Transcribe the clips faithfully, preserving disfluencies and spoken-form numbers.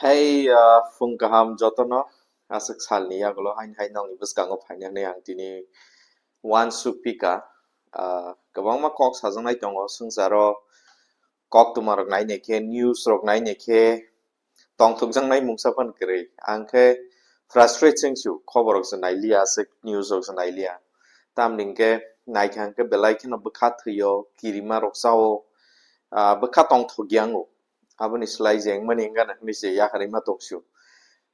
Hei, ah, phung kaham jotono, aswk salni yagulo hain hai nokni bwskango phainani ang tini uansuk pika. Ah, kwbangma kok sajaknai tongo swngcharo, koktwma rok nainai khe, news rok nainai khe, tongthokjaknai mungsa phano kwrwi. Ang khe frustrate chengsu, khobor rok se nailiya, aswk news rok se nailiya. Tamni hwnkhe naikha hwnkhe belai kheno bwkha thwio, kirima rok chao, ah, bwkha tongthokya wngo. Aboni slai je wngmani wngana hinwi se yakarwi ma tongsu.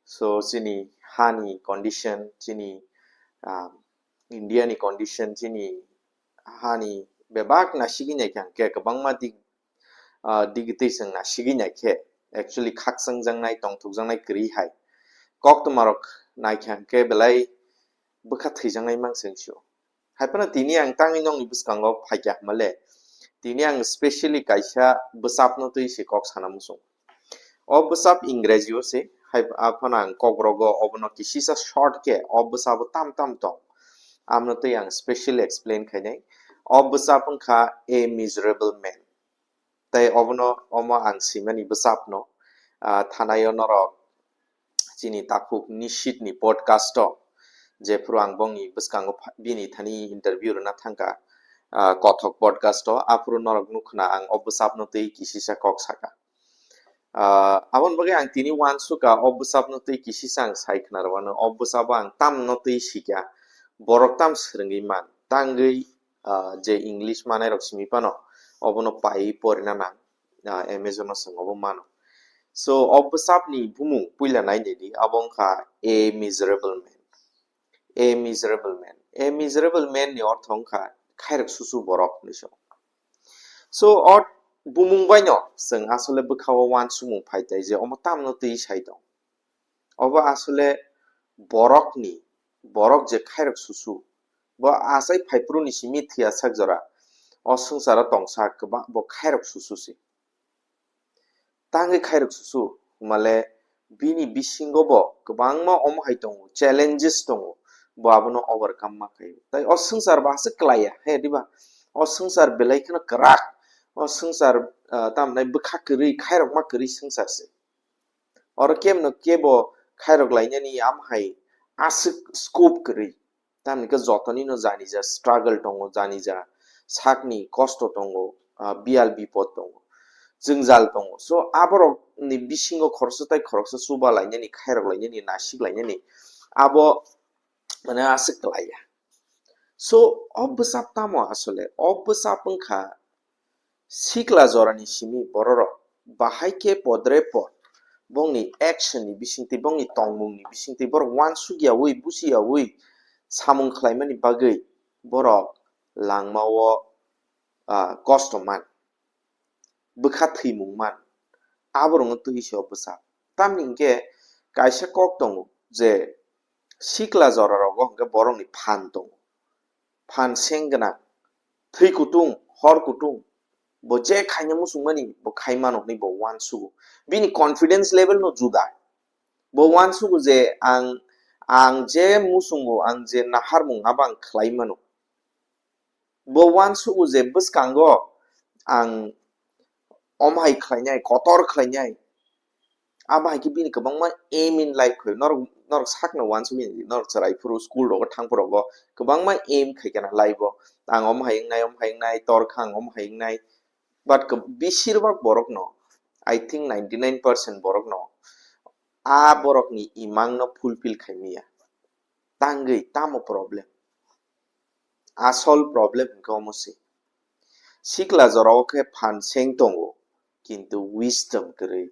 So, chini hani condition, chini, ah, India ni condition, chini hani bebak nasigwi naikha hwnkhe kwbangma dik, ah, digitwi chwng nasigwi naikhe, actually khakchangjaknai, tongthokjaknai kwrwi hai. Koktwma rok naikha hwnkhe belai bwkha thwijaknai mang chwngsu. Hai phano tini ang tangwi nokni bwskango phaikha hwnmale, tini ang specially kaisa bwsapno twi se kok sana muchung. O bwsap Ingreji o se, hai aphano ang kokrogo obono kisisa short khe o bwsabo tam tam tong. Amno twi ang specially explain khainai. O bwsap wngkha A Miserable Man. Tei obono, omo ang simani bwsapno, ah, thanaio norok chini takhuk Nishit ni podcast o, jephuru ang bongni bwskango pha-, bini thani interview rwna thangkha, ah, Kothok podcast o, aphuru norok nukhna ang o bwsapno twi kisisa kok saka. Ah, aboni bagwi ang tini uansukha, o bwsapno twi kisisa ang sai khna rwmano, o bwsabo ang tamno twi sikha, borok tam swrwngwi man, tangwi, ah, je English manai rok simi phano, obono paiwi porina nang, ah, Amazon o swng obo mano. So, o bwsapni bumung puila nai naidi, abo wngkha A Miserable Man. A Miserable Man. A Miserable Man ni ortho wngkha khairok susu borok hinwi se. So, o bumung baino chwng asole bwkha-o uansukmung phai tai je omo tamno twi sai tong. Obo asole borokni, borok je khairok susu, bo achai phaiphuru ni simi thwiya sak jora, o swngcharo tongsa kwbang bo khairok susu se. Tangwi khairok susu, hwnmale bini bisingo bo kwbangma omo hai tongo, challenges tongo, bo abono overcome ma khaio. Tai o swngchar bo aswk kwlaiya, he diba? O swngchar belai kheno kwrak, o swngchar, ah, tamni bwkha kwrwi, khairokma kwrwi swngchar se. Oro kemno kebo khairok lainani am hai aswk scope kwrwi. Tamni khe jotonino janija struggle tongo, janija sakni kosto tongo, ah, biyal bipot tongo, jwngjal tongo. So, aborokni bisingo khoroksa tai khoroksa chuba lainani, khairok lainani, nasik lainani, abo mane aswk kwlaiya. So, o bwsap tamo asole? O bwsap wngkha sikla jorani simi bororok bahai khe podre pod bongni action ni bisingtwi, bongni tongmung ni bisingtwi borok uansuk yaui, buchi yaui samung khlaimani bagwi borok langmao, ah, kosto man, bwkha thwimung man, aborokno twi se o bwsap. Tamni hwnkhe kaisa kok tongo je sikla jora rogo hwnkhe borokni phan tongo. Phan seng gwnang, thwi kutung, hor kutung, bo je khaina muchungmani bo khai mano hwnwi bo uansugo. Bini confidence level no juda. Bo uansugo je ang, ang je muchungo, ang je naharmung abo ang khlai mano. Bo uansugo je bwskango ang omo hai khlainai, kotor khlainai. Abo hai khe bini kwbangma aim in life khlaio. Norok, norok sakno uansugwi norok chwrai phuru, school rogo thang phuru rogo kwbangma aim khai kana life o. Ang omo hai wngnai, omo hai wngnai, tor kha ang omo hai wngnai. But kw-, beshirbak borokno, I think ninety nine percent borokno a borokni imangno fulfill khai maya. Tangwi tamo problem? Asol problem hwnkhe omo se. Sikla jorao khe phan seng tongo, kintu wisdom kwrwi,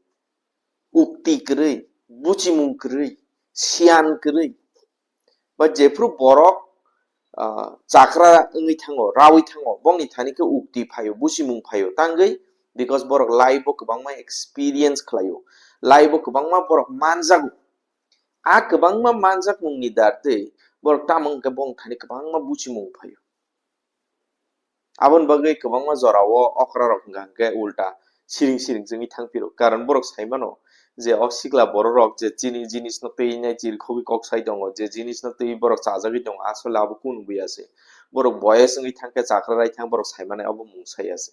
ukti kwrwi, buchimung kwrwi, siyan kwrwi. Ba jephru borok, ah, chakra wngwi thango, rawi thango, bongni thani khe ukti phaio, buchimung phaio, tangwi, because borok life o kwbangma experience khlaio, life o kwbangma borok manjago. A kwbangma manjakmungni dartwi borok tamo hwnkhe bongni thani kwbangma buchimung phaio. Aboni bagwi kwbangma jorao okrarok hwnkha hwnkhe ulta siring siring chwngwi thang phiro. Karon borok sai mano je o sikla bororok je chini jinisno twi nai chirikhogwi kok sai tongo, je jinisno twi borok chajagwi tongo, asole abo kunu buya se. Borok boyes wngwi thangkhe chakra rai thang borok sai manai abo mung sai ya se.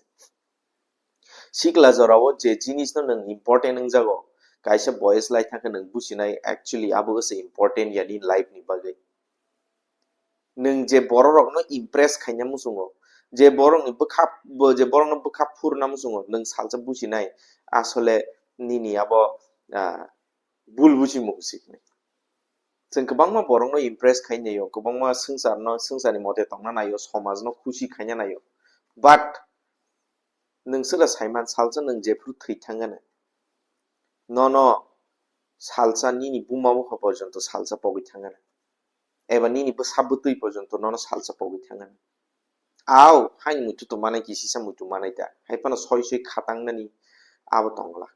Sikla jorao je jinisno nwng important wngjago, Kaisa boyes lai thangkhe nwng buchinai actually abo se important ya nini life ni bagwi. Nwng je bororokno impress khaina muchungo, je borokni bwkha, bo-, je borokno bwkha phurna muchungo, nwng salsa buchinai asole nini abo, ah, bul buchimung se hwnwi. Chwng kwbangma borokno impress khai naio, kwbangma swngcharno, swngcharni mote tongna naio, somajno khusi khaina naio. But nwng swkra saiman salsa nwng jephru thwi thangano, nono salsa nini buma bupha porjonto salsa pogwi thangano, eba nini bwsa bwtwi porjonto nono salsa pogwi thangano. Au, haini muitu tongmanai, kisisa muitu manai ta. Hai phano soi soi khatang nani abo tongla.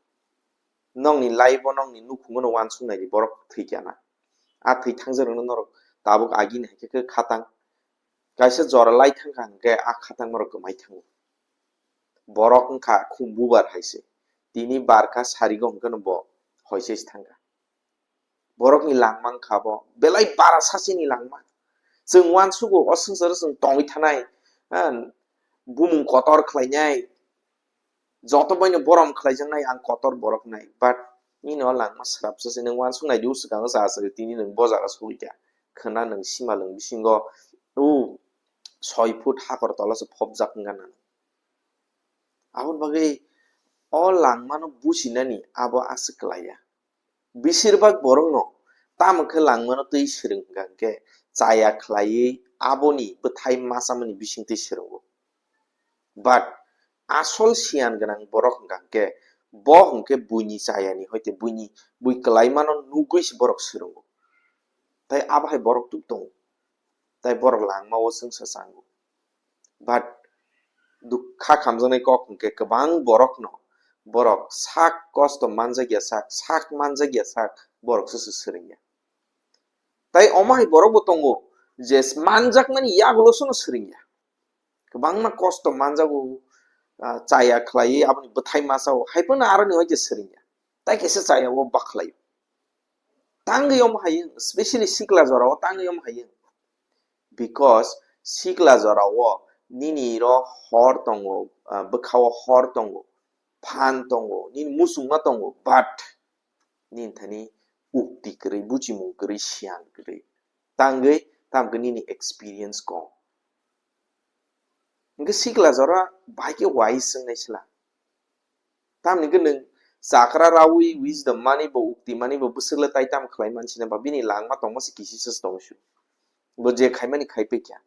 Nokni life o, nokni nukhungo no uansuk nai di, borok thwi kya na. A thwi thangsa rwno norok tabuk agini hai khe khatang. Kaisa jora lai thang kha hwnkhe a khatang norok kwmai thango. Borok wngkha khum bubar hai se. Tini barkha sarigo hwnkhe no bo hoi se thang kha. Borokni langma wngkha bo belai bara sasini langma. Chwng uansugo o swngcharo chwng tongwi thanai, ha, bumung kotor khlainai, joto baino borom khlaijaknai ang kotor borok nai, but nini o langma swrapsa se. Nwng uansuk nai di, o swkango sa aswk tini nwng bo jaga sogwi kha, khwna nwng simalwng bisingo o soi foot hakor tola se phobjak wngkha na. Aboni bagwi o langmano buchinani abo aswk klaiya. Besirbak borokno tamo khe langmano twi swrwng hwnkha hwnkhe chaya khlaiwi aboni bwthai machamani bisingtwi swrwngo. But asol siyan gwnang borok hwnkha hwnkhe bo hwnkhe buini chayani hoite buini bui kwlaimano nugwi se borok swrwngo. Tai abo hai borok tuk tongo. Tai borok langma o chwngsa chango. But dukha khamjaknai kok hwnkhe kwbang borokno borok sak kosto manjakya sak, sak manjakya sak borok se swrwngya. Tai omo hai borok bo tongo je manjakmani yagulo sono swrwngya. Kwbangma kosto manjago, ah, chaya khlaiwi aboni bwthai masa o, hai phano aroni hoite swrwngya. Tai kaisa chaya o bakhlai. Tangwi omo hai wng, specially sikla jora o tangwi omo hai wng. Because sikla jora o nini ro hor tongo, ah, bwkha o hor tongo, phan tongo, nini muchungma tongo, but nini thani ukti kwrwi, buchimung kwrwi, siyan kwrwi. Tangwi tamkhe nini experience kong. Hwnkhe sikla jora bahai khe wise wngnai sila. Tamni hwnkhe nwng chakra rawi wisdom mani bo, ukti mani bo, bwswk le tai tamo khlai mansi na ba, bini langma tongma se kisisa se tongwi su. Bo je khaimani khai paikha,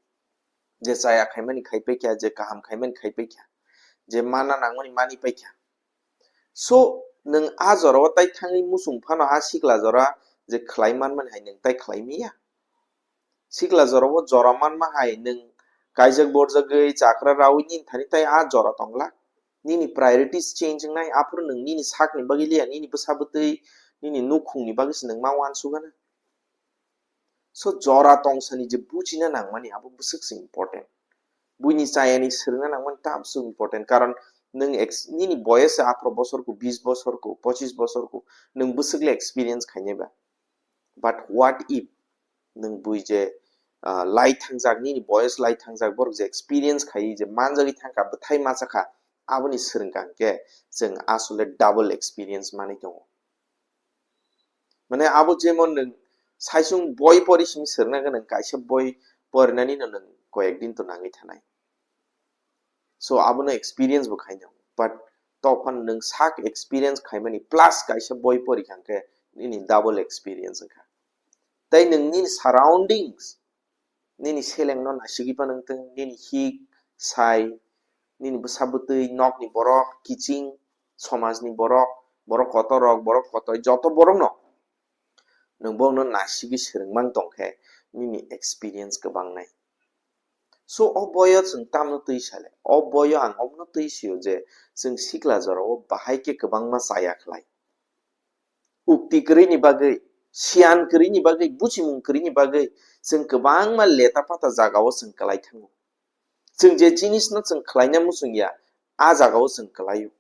je chaya khaimani khai paikha, je kaham khaimani khai paikha, je mana nangmani mani paikha. So, nwng a jora o tai thangwi muchung phano a sikla jora je khlai manmani hai nwng tai khlai manya. Sikla jora o jora manma hai nwng kaijak borjagwi chakra rawi nini thani tai a jora tongla. Nini priorities change wngnai, aphuru nwng nini sakni bagwi liya, nini bwsa bwtwi, nini nukhungni bagwi se nwng ma uansukgana. So, jora tongsani je buchina nangmani abo bwswk se important. Buini chayani swrwngna nangmani tamo se important. Karon nwng ex-, nini boyes se atharo bosor ku, bis bosor ku, pochis bosor ku, nwng bwswk le experience khainai ba. But what if nwng bui je, ah, lai thangjak, nini boyes lai thangjak, borok je experience khaiwi je manjagwi thangkha, bwthai masa kha, aboni swrwngkha hwnkhe chwng asole double experience manwi tongo. Mane abo jemon nwng saichung boi pori simi swrwngna gwnang, kaisa boi porinani no nwng koyek din to nangwi thanai. So abono experience bo khaina, but tokphano nwng sak experience khaimani plus kaisa boi pori kha hwnkhe nini double experience wngkha. Tai nwng nini surroundings, nini selengno nasigwi phano wngthung, nini hik, sai, nini bwsa bwtwi, nokni borok, kiching, somajni borok, borok kotor rok, borok kotor, joto borokno nwng bono nasigwi swrwngmang tongkhe nini experience kwbangnai. So o boyo chwng tamno twi sale, o boyo ang omono twi sio je chwng sikla jorao bahai khe kwbangma chaya khlai. Ukti kwrwini bagwi, siyan kwrwini bagwi, buchimung kwrwini bagwi chwng kwbangma leta pata jagao chwng kwlai thango. Chwng je jinisno chwng khlaina muchungya, a jagao chwng kwlaio.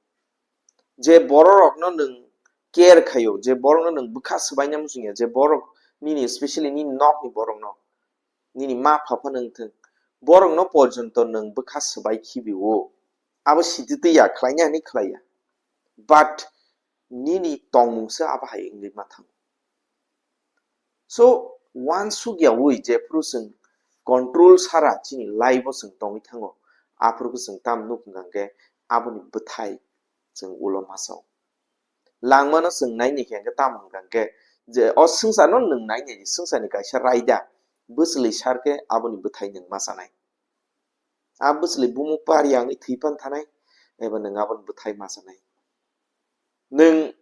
Je bororokno nwng care khaio, je borokno nwng bwkha swbaina muchungya, je borok nini, specially nini nokni borokno, nini ma pha phano wngthung, borokno porjonto nwng bwkha swbai khibio. Abo sititwi ya, khlaina hwnwi khlaiya. But nini tongmungsa abo hai wngwi ma thango. So, uansuk yaui jephuru chwng control sara chini life o chwng tongwi thango, aphuru chwng tam nuk hwnkha khe aboni bwthai chwng ulo masa o. Langmano chwng naini khe hwnkhe tam hwnkha khe je o swngcharno nwng naini swngcharni kaisa raida bwchwlwi sar khe aboni bwthai nwng machanai. A bwchwlwi bumung pari wngwi thwi phan thanai, eba nwng aboni bwthai machanai. Nwng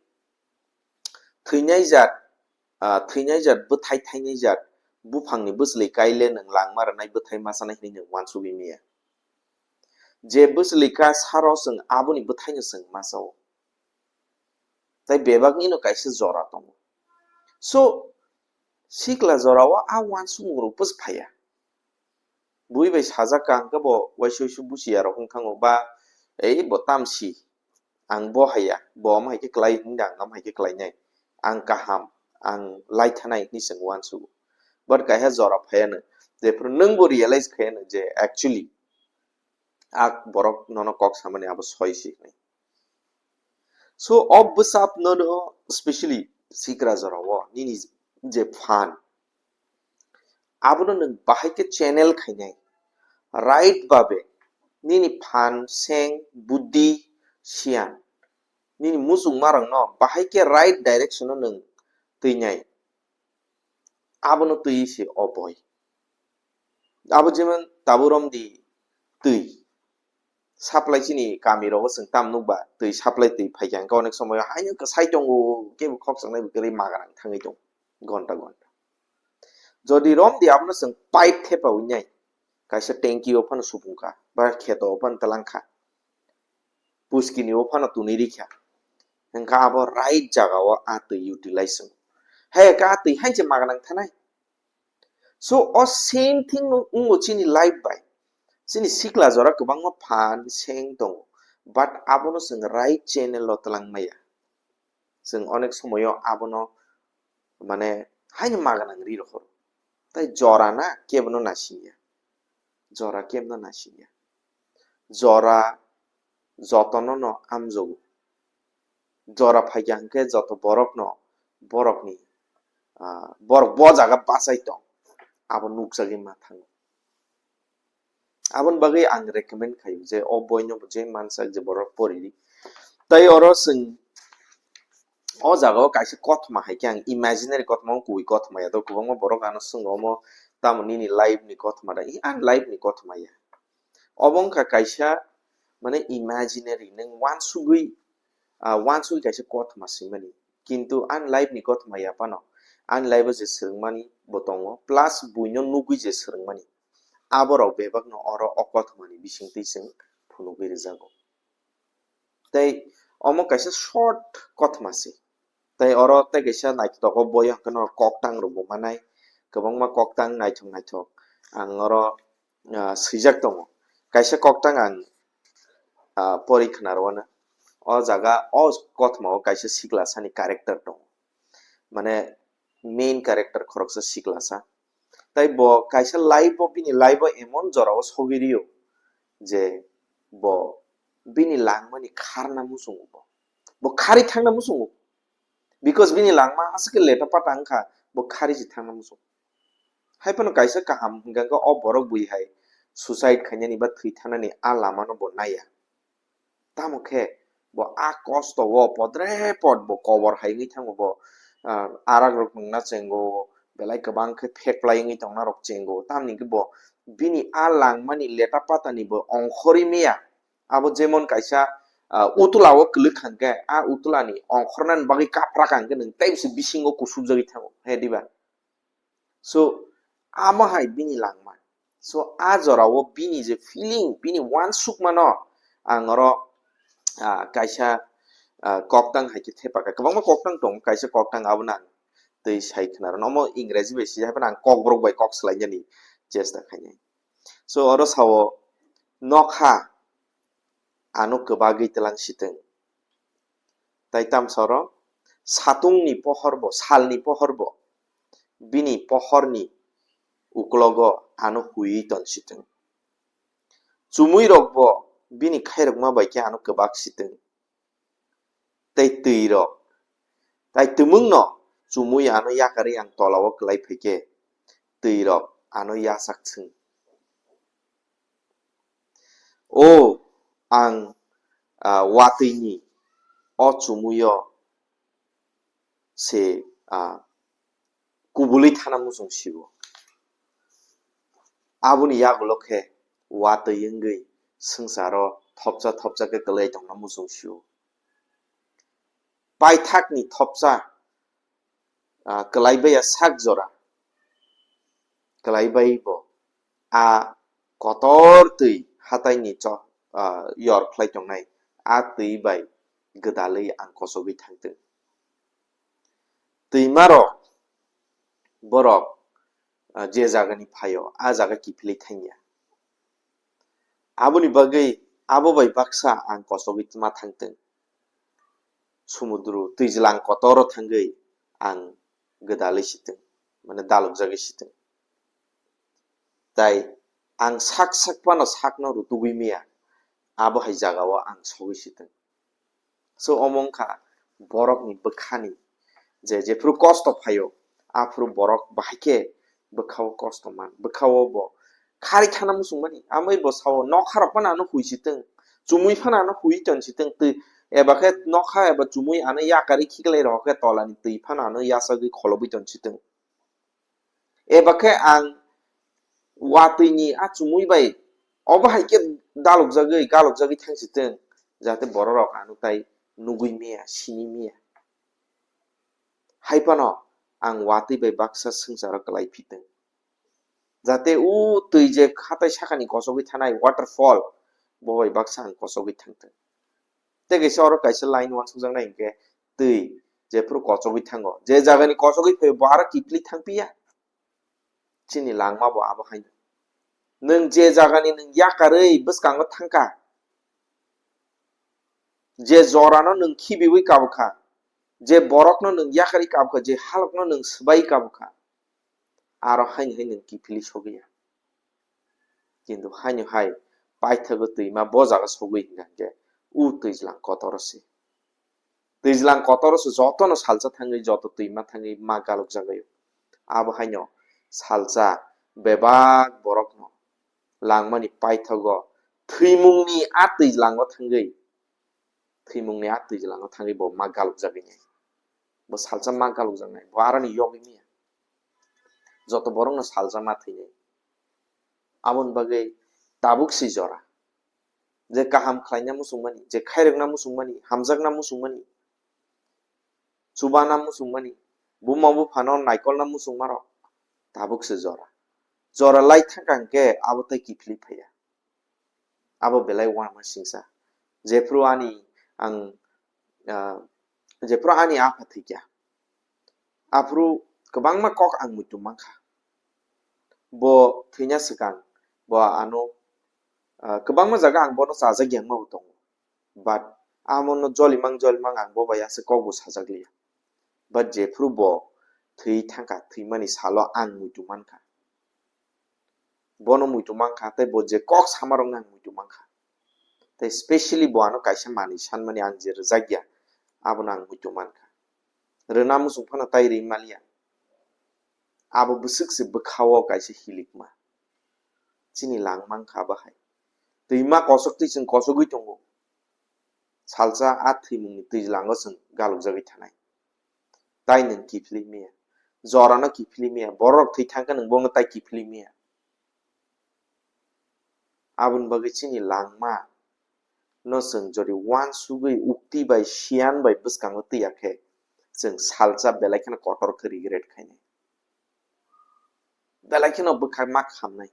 thwinai jat, ah, thwinai jat, bwthai thainai jat, buphangni bwchwlwi kaile nwng langma rwnai bwthai machanai hinwi nwng uansugwi maya. Je bwchwlwi ka saro chwng aboni bwthaino chwng masa o. Tai bebaknino kaisa jora tongo. So, sikla jorao a uansukmung rok bwswk phaiya. Bui bai sajak ka hwnkhe bo waisa waisa buchiya rok wng thango ba, ei bo tamsi, ang bo haiya, bo omo hai khe klai hwnda ang omo hai khe klainai, ang kaham, ang lai thanai hinwi chwng uansugo. But kaiha jora phaiya no, jephuru nwng bo realize khaiya no je actually a borok nono kok samani abo soi si hinwi. So, o bwsap nono specially sikra jorao nini je phan, abono nwng bahai khe channel khainai, right babe nini phan, seng, buddhi, siyan, nini muchungmarokno bahai khe right direction o nwng twinai. Abono twi se o boi. Abo jemon tabuk romdi twi. Supply chini kami rogo chwng tam nukba twi supply twi phaikha hwnkhe onek somoyo haino kwsai tongo, kebo khokchangnaino kwrwi magarang thangwi tongo gonta gonta. Jodi romdi abono chwng pipe thepawi nai, kaisa tanki o phano supungkha ba kheto o phano twlangkha, puskini o phano tunwi rikha, hwnkhe abo right jagao a twi utilize wngo. Hai khe a twi haino magarang thanai. So, o same thing no wngo chini life bai. Chini sikla jora kwbangma phan, seng tongo. But abono chwng right channel o twlang maya. Chwng onek somoyo abono, mane, haino maganang ri rohoro. Tai jora na kebono naisingya. Jora kebono naisingya. Jora jotono no amjogo. Jora phaikha hwnkhe joto borokno borokni, ah, borok bo jaga bachai tong, abo nukjagwi ma thango. Aboni bagwi ang recommend khaio je o boino je mansak je borok poridi. Tai oro chwng o jagao kaisa kothoma hai khe ang imaginary kothoma, o kubui kothoma ya do, kwbangma borok ano swngo omo tamo nini life ni kothoma da, i ani life ni kothoma ya. Obo wngkha kaisa, mane, imaginary, nwng uansugwi, ah, uansugwi kaisa kothoma swimani. Kintu ani life ni kothoma ya phano, ani life o je swrwngmani bo tongo, plus buino nugwi je swrwngmani. Aborok bebakno oro o kothomani bisingtwi chwng phunugwi rwjago. Tei omo kaisa short kothoma se. Tei oro tei kaisa naithotok o boi hwnkhe no koktang rok bo manai, kwbangma koktang naithok naithok ang oro, ah, swijak tongo. Kaisa koktang ang, ah, pori khna rwna. O jaga o kothoma o kaisa sikla sani character tongo. Mane main character khoroksa sikla sa. Tai bo kaisa life o, bini life o emon jora o sogwi rio je bo bini langmani kharna muchungo bo. Bo khari thangna muchungo. Because bini langma aswk khe leta pata wngkha, bo khari se thangna muchungo. Hai phano kaisa kaham hwnkha khe o borok bui hai suicide khainani ba thwi thanani a lamano bo naiya. Tamo khe bo a kosto o podre pod bo kobor hai wngwi thango bo, ah, arak rok nungna chengo, belai kwbang khe phek plai wngwi tongna rok chengo, tamni khe bo bini a langmani leta patani bo ongkhorwi maya. Abo jemon kaisa, ah, utula o kwlwk kha hwnkhe a utulani ongkhornani bagwi kapra kha hwnkhe nwng tei bisi bisingo kusubjagwi thango, he diba? So, amo hai bini langma. So, a jorao bini je feeling, bini uansukmano ang oro, ah, kaisa, ah, koktang hai khe thepakha. Kwbangma koktang tongo, kaisa koktang abono ang twi sai khna rwno. Omo Ingreji bai sijak hai phano ang kokborok bai kok swlainani chesta khainai. So, oro sao, nokha ano kwbagwi twlang sitwng. Tai tamsa oro, satungni pohor bo, salni pohor bo, bini pohorni uklogo ano huiwi ton sitwng. Chumui rok bo bini khairokma bai khe ano kwbak sitwng. tei twi rok. Tai twmwng no chumui ano yakarwi ang tola o kwlai phaikhe twi rok ano yachak thwng. O ang, ah, watwi ni o chumui o se, ah, kubulwi thana muchung sio. Aboni yagulo khe watwi wngwi swngcharo thopsa thopsa khe kwlai tongna muchung sio. Paithakni thopsa, ah, kwlai baiya sak jora, kwlai bai bo a kotor twi hataini cho-, ah, yor khlai tongnai a twi bai gwdalwi ang kochogwi thangtwng. Twimarok borok, ah, je jagani phaio, a jaga kiphilwi thangya. Aboni bagwi abo bai baksa ang kochogwi ma thangtwng. Sumudru twijlang kotoro thangwi ang gwdalwi sitwng, mane dalukjagwi sitwng. Tai ang sak sak phano sakno rutugwi miya, abo hai jagao ang sogwi sitwng. So, omo wngkha borokni bwkhani je, jephru kosto phaio, aphru borok bahai khe bwkhao kosto man, bwkhao bo khari thana muchungmani, amoi bo sao, nokha rok phano ano hui sitwng, chumui phano ano hui ton sitwng, twi, eba khe nokha eba chumui ano yakarwi khiklai rok khe tolani twi phano ano yachagwi kholobwi ton sitwng. Eba khe ang watwi ni a chumui bai obo hai khe dalukjagwi, galukjagwi thang sitwng, jate borok rok ano tai nugwi miya, sini miya. Hai phano ang watwi bai baksa swngcharo kwlai phitwng. Jate o twi je hatai sakani kochogwi thanai waterfall, bo bai baksa ang kochogwi thangtwng. Tei kaisa oro kaisa line uansukjaknai hinkhe twi jephru kochogwi thango, je jagani kochogwi phaio bo aro kiphilwi thangpiya. Chini langma bo abo haino. Nwng je jagani nwng yakarwi bwskango thangkha, je jorano nwng khibiwi kabukha, je borokno nwng yakarwi kabukha, je halokno nwng swbai kabukha, aro haino hai nwng kiphilwi sogwi ya. Kintu haino hai paithago twima bo jaga sogwi hwnkha hwnkhe u twijlang kotoro se. Twijlang kotoro se jotono salsa thangwi, joto twima thangwi ma galukjagwi. Abo haino salsa bebak borokno langmani paithago thwimungni a twijlango thangwi, thwimungni a twijlango thangwi bo ma galukjagwi nai. Bo salsa ma galukjaknai, bo aroni yogwi miya. Joto borokno salsa ma thwinai. Aboni bagwi tabuk se jora. Je kaham khlaina muchungmani, je khairokna muchungmani, hamjakna muchungmani, chubana muchungmani, buma buphano naikolna muchungmarok tabuk se jora. Jora lai thangkha hwnkhe abo tei kiphilwi phaiya. Abo belai uanama singsa. Jephru ani ang, ah, jephru ani apha thwikha, aphuru kwbangma kok ang muitu mankha. Bo thwina swkang, bo ano, ah, kwbangma jaga ang bono chajak yangma bo tongo. But amono jolimang jolimang ang bo bai aswk kok bo sajak liya. But jephru bo thwi thangkha, thwimani salo ang muitu mankha. Bono muitu mankha, tei bo je kok samarokno ang muitu mankha. Tei specially bo ano kaisa manwi sanmani ang je rwjakya, abono ang muitu mankha. Rwna muchung phano tai rwi maliya. Abo bwswk se bwkhao kaisa hilikma. Chini langma wngkha abo hai. Twima kosoktwi chwng kosogwi tongo. Salsa a thwimungni twijlango chwng galukjagwi thanai. Tai nwng kiphilwi miya. Jorano kiphilwi miya. Borok thwi thangkhe nwng bono tai kiphilwi miya. Aboni bagwi chini langma no chwng jodi uansugwi ukti bai siyan bai bwskango twiya khe, chwng salsa belai kheno kotor khe regret khainai. Belai kheno bwkha ma khamnai.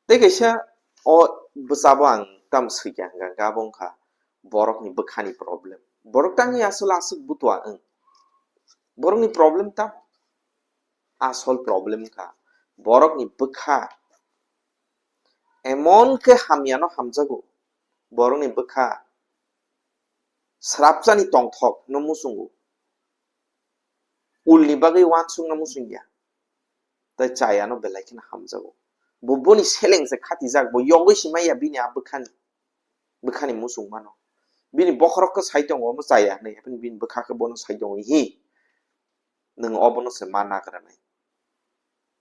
Tei kaisa o bwsabo ang tam swikha hwnkha hwnkhe abo wngkha borokni bwkhani problem. Borok tangwi aswk aswk butua wng. Borokni problem tam asol problem wngkha borokni bwkha emon khe hamyano hamjago, borokni bwkha srapchani tongthokno muchungo, ulni bagwi uansukna muchungya, tei chayano belai kheno hamjago. Bo boni seleng se khatijak, bo yogwi si maya bini a bwkhani, bwkhani muchungmano. Bini bokhorok khe sai tongo, omo chaya hinwi, haphano bini bwkha khe bono sai tongo, hi? Nwng obono se ma nagranai.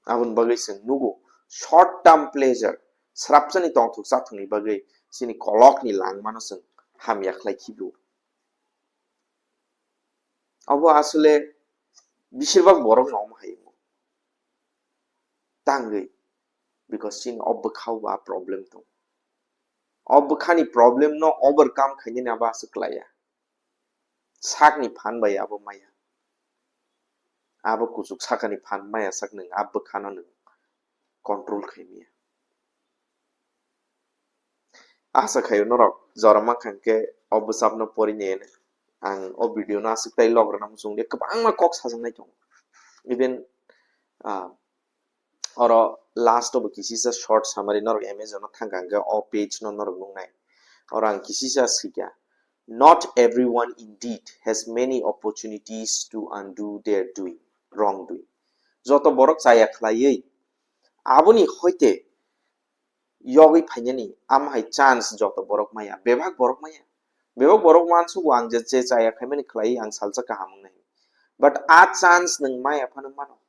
Aboni bagwi chwng nugo, short term pleasure, srapsani tongthok chathokni bagwi chini kolokni langmano chwng hamya khlai khibi o. Obo asole besirbak borokno omo hai wngo. Tangwi, because chini o bwkhao ba problem tongo. O bwkhani problem no overcome khainani abo aswk klaiya. Sakni phan bai abo maya. Abo kuchuk sakani phan maya sak nwng a bwkhano nwng control khai maya. Asa khaio norok jora mankha hwnkhe o bwsapno porinai ang o video no aswk tai lograna muchung de kwbangma kok sajaknai tongo. Even, ah, oro last o bo kisisa short summary norok Amazon o thangkha hwnkhe o page no norok nuknai. Oro ang kisisa swikha, "Not everyone indeed has many opportunities to undo their doing, wrongdoing." Joto borok chaya khlaiwi aboni hoite yogwi phainani, amo hai chance joto borok maya, bebak borok maya. Bebak borok uansugo ang je, je chaya khaimani khlai ang salsa kaham wngnai. But a chance nwng maya phano mano.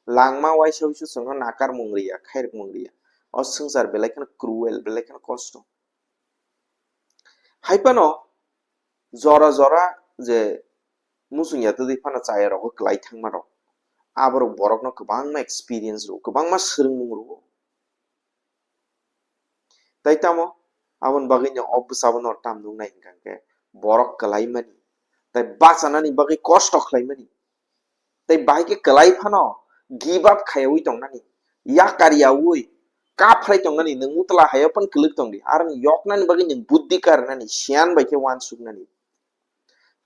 Langma waisa waisa chwngno nakarmung riya, khairokmung riya. O swngchar belai kheno cruel, belai kheno kosto. Hai phano jora jora je muchung ya twi phano chaya rogo kwlai thangma rok. Aborok borokno kwbangma experience rwo, kwbangma swrwngmung rwo. Tai tamo, aboni bagwi no o bwsabo no tam nuknai hwnkha hwnkhe borok kwlaimani, tai bachanani bagwi kosto khlaimani, tai bahai khe kwlai phano give up khaiyaui tongnani, yakar yaui kaphlai tongnani, nwng utla haio phano kwlwk tongdi, aroni yoknani bagwi nwng buddhi karnani, siyan bai khe uansuknani,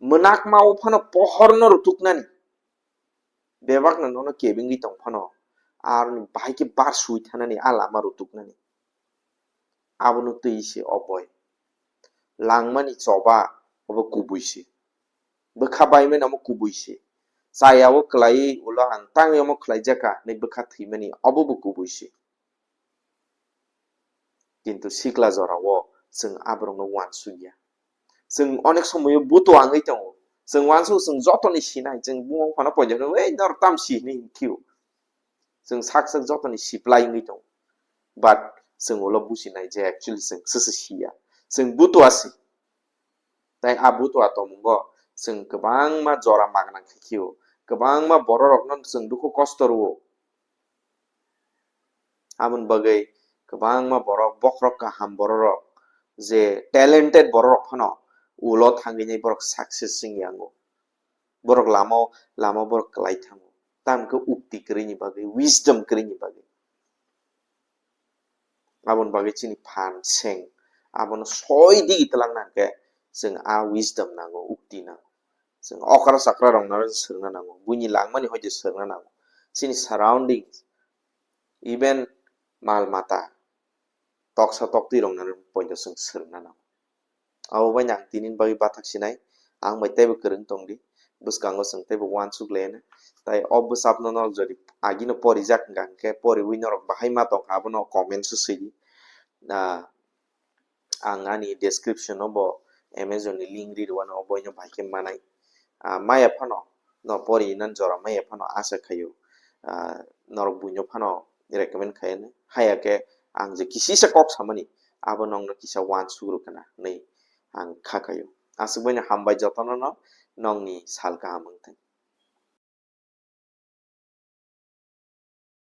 mwnakma o phano pohorno rutuknani. Bebakno nono kebengwi tong phano, aroni bahai khe bar sui thanani, a lama rutuknani. Abono twi se o boi. Langmani choba obo kubui se. Bwkha baimani omo kubui se. Chaya o kwlaiwi ulo ang tangwi omo khlaijaka hinwi bwkha thwimani obo bo kubui se. Kintu sikla jorao chwng aborokno uansukya. Chwng onek somoyo butua wngwi tongo. Chwng uansuk, chwng jotoni sinai, chwng buma phano poito hwno, "Ei, norok tam si," hinwi hwnkhe o. Chwng sak sak jotoni siplai wngwi tongo. But chwng ulo businai je actually chwng sese siya. Chwng butua si. Tai a butua tongmungo chwng kwbangma jora magna khaikhe o. Kwbangma bororokno chwng dukhu kosto rwo. Aboni bagwi kwbangma borok, bokhorok kaham bororok, je talented bororok phano ulo thangwi nai borok success wngya wngo. Borok lama, lama borok kwlai thango. Tamo khe ukti kwrwini bagwi, wisdom kwrwini bagwi. Aboni bagwi chini phan seng, abono soi digi twlang nang khe chwng a wisdom nango, ukti nango. Chwng okra chakra rokno swrwngna nango, buini langmani hoite swrwngna nango. Chini surroundings, even mal mata, toksa toktwi rokno poito chwng swrwngna nango. Abo bai ang tini bagwi bathak sinai, ang bai teibo kwrwng tongdi, bwskango chwng teibo uansuk laino. Tai o bwsapno norok jodi agino porijak hwnkha hwnkhe poriwi norok bahai ma tongkha abono comment o swidi. Ah, ang ani description o bo Amazon ni link ri rwano, oboino bahai khe manai. Ah, maya phano no pori nani jora maya phano asa khaio, ah, norok buino phano recommend khaino. Haya khe ang je kisisa kok samani abo nokno kisa uansuk rwkhana hinwi ang kha khaio. Aswk baino hambai jotono no, nokni sal kaham wngthung.